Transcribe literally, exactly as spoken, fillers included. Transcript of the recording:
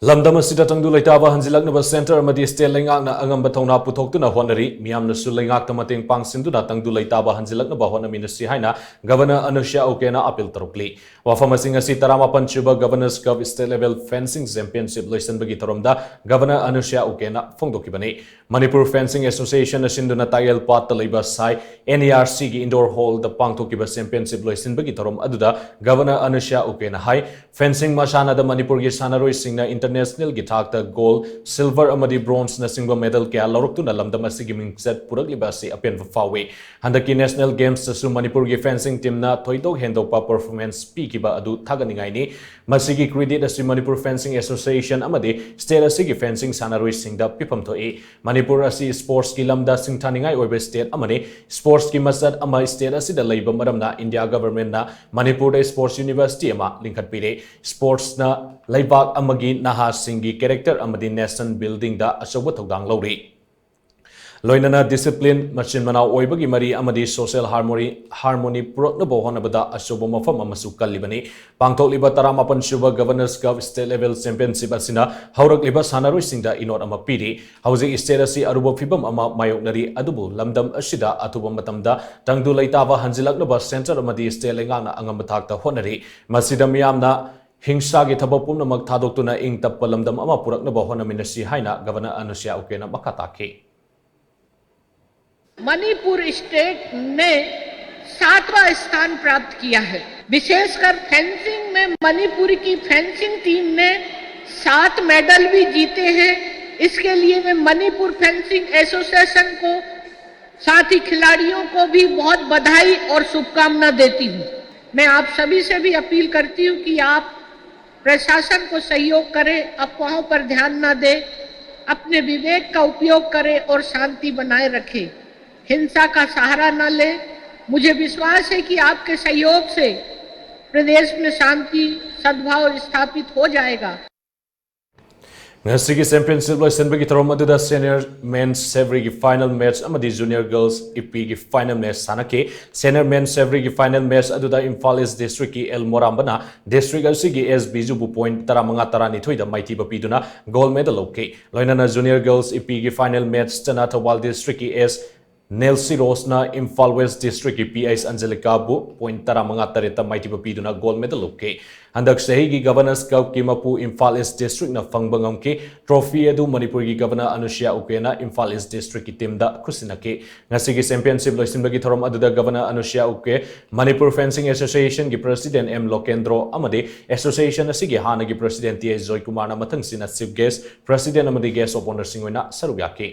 ꯂꯝꯗꯝ ꯑꯁꯤꯗ ꯇꯪꯗꯨ ꯂꯩꯇꯥꯕ ꯍꯟꯖꯤꯜꯂꯛꯅꯕ centre ꯑꯃꯗꯤ state ꯂꯩꯉꯥꯛꯅ ꯑꯉꯝꯕ ꯊꯧꯅꯥ ꯄꯨꯊꯣꯛꯇꯨꯅ ꯍꯣꯠꯅꯔꯤ꯫ ꯃꯤꯌꯥꯝꯅꯁꯨ ꯂꯩꯉꯥꯛꯇ ꯃꯇꯦꯡ ꯄꯥꯡꯁꯤꯟꯗꯨꯅ ꯇꯪꯗꯨ ꯂꯩꯇꯥꯕ ꯍꯟꯖꯤꯜꯂꯛꯅꯕ ꯍꯣꯠꯅꯃꯤꯟꯅꯁꯤ ꯍꯥꯏꯅ Governor ꯑꯅꯨꯁ꯭ꯌꯥ ꯎꯀꯦꯅ appeal ꯇꯧꯔꯛꯂꯤ꯫ ꯋꯥꯐꯝꯁꯤꯡ ꯑꯁꯤ ꯇꯔꯥꯃꯥꯄꯟ ꯁꯨꯕ Governors Cup State Level Fencing Championship ꯂꯣꯏꯁꯤꯟꯕꯒꯤ ꯊꯧꯔꯝꯗ Governor ꯑꯅꯨꯁ꯭ꯌꯥ ꯎꯀꯦꯅ ꯐꯣꯡꯗꯣꯛꯈꯤꯕꯅꯤ꯫ Manipur Fencing Association ꯅ ꯁꯤꯟꯗꯨꯅ ꯇꯥꯛꯌꯦꯜ ꯄꯥꯠꯇ ꯂꯩꯕ ꯁꯥꯏ N E R C ꯒꯤ indoor hall ꯗ ꯄꯥꯡꯊꯣꯛꯈꯤꯕ championship ꯂꯣꯏꯁꯤꯟꯕꯒꯤ ꯊꯧꯔꯝ ꯑꯗꯨꯗ Governor ꯑꯅꯨꯁ꯭ꯌꯥ ꯎꯀꯦꯅ ꯍꯥꯏ, fencing ꯃꯁꯥꯟꯅꯗ ꯃꯅꯤꯄꯨꯔꯒꯤ ꯁꯥꯟꯅꯔꯣꯏꯁꯤꯡꯅ international ꯒꯤ ꯊꯥꯛꯇ gold, silver ꯑꯃꯗꯤ bronze ꯅꯆꯤꯡꯕ medal ꯀꯌꯥ ꯂꯧꯔꯛꯇꯨꯅ ꯂꯝꯗꯝ ꯑꯁꯤꯒꯤ ꯃꯤꯡꯆꯠ ꯄꯨꯔꯛꯂꯤꯕ ꯑꯁꯤ ꯑꯄꯦꯟꯕ ꯐꯥꯎꯏ꯫ ꯍꯟꯗꯛꯀꯤ National Games ꯇꯁꯨ ꯃꯅꯤꯄꯨꯔꯒꯤ fencing team ꯅ ꯊꯣꯏꯗꯣꯛ ꯍꯦꯟꯗꯣꯛꯄ performance ꯄꯤꯈꯤꯕ ꯑꯗꯨ ꯊꯥꯒꯠꯅꯤꯡꯉꯥꯏꯅꯤ꯫ ꯃꯁꯤꯒꯤ credit ꯑꯁꯤ Manipur Fencing Association ꯑꯃꯗꯤ state ꯑꯁꯤꯒꯤ fencing ꯁꯥꯟꯅꯔꯣꯏꯁꯤꯡꯗ ꯄꯤꯐꯝ ꯊꯣꯛꯏ꯫ ꯃꯅꯤꯄꯨꯔ ꯑꯁꯤ sports ꯀꯤ ꯂꯝꯗ ꯁꯤꯡꯊꯥꯅꯤꯡꯉꯥꯏ ꯑꯣꯏꯕ state ꯑꯃꯅꯤ꯫ Sports ꯀꯤ ꯃꯁꯛ ꯑꯃ state ꯑꯁꯤꯗ ꯂꯩꯕ ꯃꯔꯝꯅ India government ꯅ ꯃꯅꯤꯄꯨꯔꯗ sports university ꯑꯃ ꯂꯤꯡꯈꯠꯄꯤꯔꯦ꯫ Sports ꯅ ꯂꯩꯕꯥꯛ ꯑꯃꯒꯤ ꯅꯍꯥꯁꯤꯡꯒꯤ character ꯑꯃꯗꯤ nation building ꯗ ꯑꯆꯧꯕ ꯊꯧꯗꯥꯡ ꯂꯧꯔꯤ꯫ ꯂꯣꯏꯅꯅ discipline, ꯃꯆꯤꯟ ꯃꯅꯥꯎ ꯑꯣꯏꯕꯒꯤ ꯃꯔꯤ ꯑꯃꯗꯤ social harmony, harmony ꯄꯨꯔꯛꯅꯕ ꯍꯣꯠꯅꯕꯗ ꯑꯆꯧꯕ ꯃꯐꯝ ꯑꯃꯁꯨ ꯀꯜꯂꯤꯕꯅꯤ꯫ ꯄꯥꯡꯊꯣꯛꯂꯤꯕ ꯇꯔꯥꯃꯥꯄꯟ ꯁꯨꯕ Governors Cup State Level Championship ꯑꯁꯤꯅ ꯍꯧꯔꯛꯂꯤꯕ ꯁꯥꯟꯅꯔꯣꯏꯁꯤꯡꯗ ꯏꯅꯣꯠ ꯑꯃ ꯄꯤꯔꯤ꯫ ꯍꯧꯖꯤꯛ state ꯑꯁꯤ ꯑꯔꯨꯕ ꯐꯤꯚꯝ ꯑꯃ ꯃꯥꯌꯣꯛꯅꯔꯤ, ꯑꯗꯨꯕꯨ ꯂꯝꯗꯝ ꯑꯁꯤꯗ ꯑꯊꯨꯕ ꯃꯇꯝꯗ ꯇꯪꯗꯨ ꯂꯩꯇꯥꯕ ꯍꯟꯖꯤꯜꯂꯛꯅꯕ centre ꯑꯃꯗꯤ state ꯂꯩꯉꯥꯛꯅ ꯑꯉꯝꯕ ꯊꯥꯛꯇ ꯍꯣꯠꯅꯔꯤ꯫ ꯃꯁꯤꯗ ꯃꯤꯌꯥꯝꯅ ꯍꯤꯡꯁꯥꯒꯤ ꯊꯕꯛ ꯄꯨꯝꯅꯃꯛ ꯊꯥꯗꯣꯛꯇꯨꯅ ꯏꯪ ꯇꯞꯄ ꯂꯝꯗꯝ ꯑꯃ ꯄꯨꯔꯛꯅꯕ ꯍꯣꯠꯅꯃꯤꯟꯅꯁꯤ ꯍꯥꯏꯅ Governor ꯑꯅꯨꯁ꯭ꯌꯥ ꯎꯀꯦꯅ ꯃꯈꯥ ꯇꯥꯈꯤ꯫ मणिपुर स्टेट ने सातवां स्थान प्राप्त किया है। विशेषकर फेंसिंग में मणिपुर की फेंसिंग टीम ने सात मेडल भी जीते हैं। इसके लिए मैं मणिपुर फेंसिंग एसोसिएशन को, साथ ही खिलाड़ियों को भी बहुत बधाई और शुभकामना देती हूँ। मैं आप सभी से भी अपील करती हूँ कि आप प्रशासन को सहयोग करें, अफवाहों पर ध्यान न दें, अपने विवेक का उपयोग करें और शांति बनाए रखें। हिंसा का सहारा न लें। मुझे विश्वास है कि आपके सहयोग से प्रदेश में शांति, सद्भाव स्थापित हो जाएगा। ꯉꯁꯤꯒꯤ ꯆꯦꯝꯄꯤꯌꯟꯁꯤꯞ ꯂꯣꯏꯁꯤꯟꯕꯒꯤ ꯊꯧꯔꯝ ꯑꯗꯨꯗ ꯁꯦꯅꯤꯌꯔ ꯃꯦꯟ ꯁꯦꯕ꯭ꯔꯤꯒꯤ ꯐꯥꯏꯅꯦꯜ ꯃꯦꯠꯆ ꯑꯃꯗꯤ ꯖꯨꯅꯤꯌꯔ ꯒꯔꯜꯁ ꯏꯄꯤꯒꯤ ꯐꯥꯏꯅꯦꯜ ꯃꯦꯠꯆ ꯁꯥꯟꯅꯈꯤ꯫ ꯁꯦꯅꯤꯌꯔ ꯃꯦꯟ ꯁꯦꯕ꯭ꯔꯤꯒꯤ ꯐꯥꯏꯅꯦꯜ ꯃꯦꯠꯆ ꯑꯗꯨꯗ ꯏꯝꯐꯥꯜ ꯏꯁ ꯗꯤꯁꯇ꯭ꯔꯤꯛꯀꯤ ꯑꯦꯜ ꯃꯣꯔꯥꯝꯕꯅ ꯗꯤꯁꯇ꯭ꯔꯤꯛ ꯑꯁꯤꯒꯤ ꯑꯦꯁ ꯕꯤꯖꯨꯕꯨ ꯄꯣꯏꯟꯠ ꯇꯔꯥꯃꯉꯥ ꯇꯔꯥꯅꯤꯊꯣꯏꯗ ꯃꯥꯏꯊꯤꯕ ꯄꯤꯗꯨꯅ ꯒꯣꯜ ꯃꯦꯗꯜ ꯂꯧꯈꯤ꯫ ꯂꯣꯏꯅꯅ ꯖꯨꯅꯤꯌꯔ ꯒꯔꯜꯁ ꯏꯄꯤꯒꯤ ꯐꯥꯏꯅꯦꯜ ꯃꯦꯠꯆꯇꯅ ꯊꯧꯕꯥꯜ ꯗꯤꯁꯇ꯭ꯔꯤꯛꯀꯤ ꯑꯦꯁ ꯅꯦꯜꯁꯤ ꯔꯣꯁꯅ ꯏꯝꯐꯥꯜ ꯋꯦꯁ ꯗꯤꯁꯇ꯭ꯔꯤꯛꯀꯤ ꯄꯤ ꯑꯩꯆ ꯑꯟꯖꯂꯤꯀꯥꯕꯨ ꯄꯣꯏꯟꯠ ꯇꯔꯥꯃꯉꯥ ꯇꯔꯦꯠꯇ ꯃꯥꯏꯊꯤꯕ ꯄꯤꯗꯨꯅ ꯒꯣꯜ ꯃꯦꯗꯜ ꯂꯧꯈꯤ꯫ ꯍꯟꯗꯛ ꯆꯍꯤꯒꯤ ꯒꯚꯔꯅꯔꯁ ꯀꯞꯀꯤ ꯃꯄꯨ ꯏꯝꯐꯥꯜ ꯏꯁ ꯗꯤꯁꯇ꯭ꯔꯤꯛꯅ ꯐꯪꯕ ꯉꯝꯈꯤ꯫ ꯇ꯭ꯔꯣꯐꯤ ꯑꯗꯨ ꯃꯅꯤꯄꯨꯔꯒꯤ ꯒꯚꯔꯅꯔ ꯑꯅꯨꯁ꯭ꯌꯥ ꯎꯀꯦꯅ ꯏꯝꯐꯥꯜ ꯏꯁ ꯗꯤꯁꯇ꯭ꯔꯤꯛꯀꯤ ꯇꯤꯝꯗ ꯈꯨꯠꯁꯤꯟꯅꯈꯤ꯫ ꯉꯁꯤꯒꯤ ꯆꯦꯝꯄꯤꯌꯟꯁꯤꯞ ꯂꯣꯏꯁꯤꯟꯕꯒꯤ ꯊꯧꯔꯝ ꯑꯗꯨꯗ ꯒꯚꯔꯅꯔ ꯑꯅꯨꯁ꯭ꯌꯥ ꯎꯀꯦ, ꯃꯅꯤꯄꯨꯔ ꯐꯦꯟꯁꯤꯡ ꯑꯦꯁꯣꯁꯤꯌꯦꯁꯟꯒꯤ ꯄ꯭ꯔꯁꯤꯗꯦꯟꯠ ꯑꯦꯝ ꯂꯣꯀꯦꯟꯗ꯭ꯔꯣ ꯑꯃꯗꯤ ꯑꯦꯁꯣꯁꯤꯌꯦꯁꯟ ꯑꯁꯤꯒꯤ ꯍꯥꯟꯅꯒꯤ ꯄ꯭ꯔꯁꯤꯗꯦꯟꯠ ꯇꯤ ꯑꯩꯆ ꯖꯣꯏꯀꯨꯃꯥꯔꯅ ꯃꯊꯪꯁꯤꯅ ꯆꯤꯐ ꯒꯦꯁ꯭ꯠ, ꯄ꯭ꯔꯁꯤꯗꯦꯟꯠ ꯑꯃꯗꯤ ꯒꯦꯁ꯭ꯠ ꯑꯣꯐ ꯑꯣꯅꯔꯁꯤꯡ ꯑꯣꯏꯅ ꯁꯔꯨꯛ ꯌꯥꯈꯤ꯫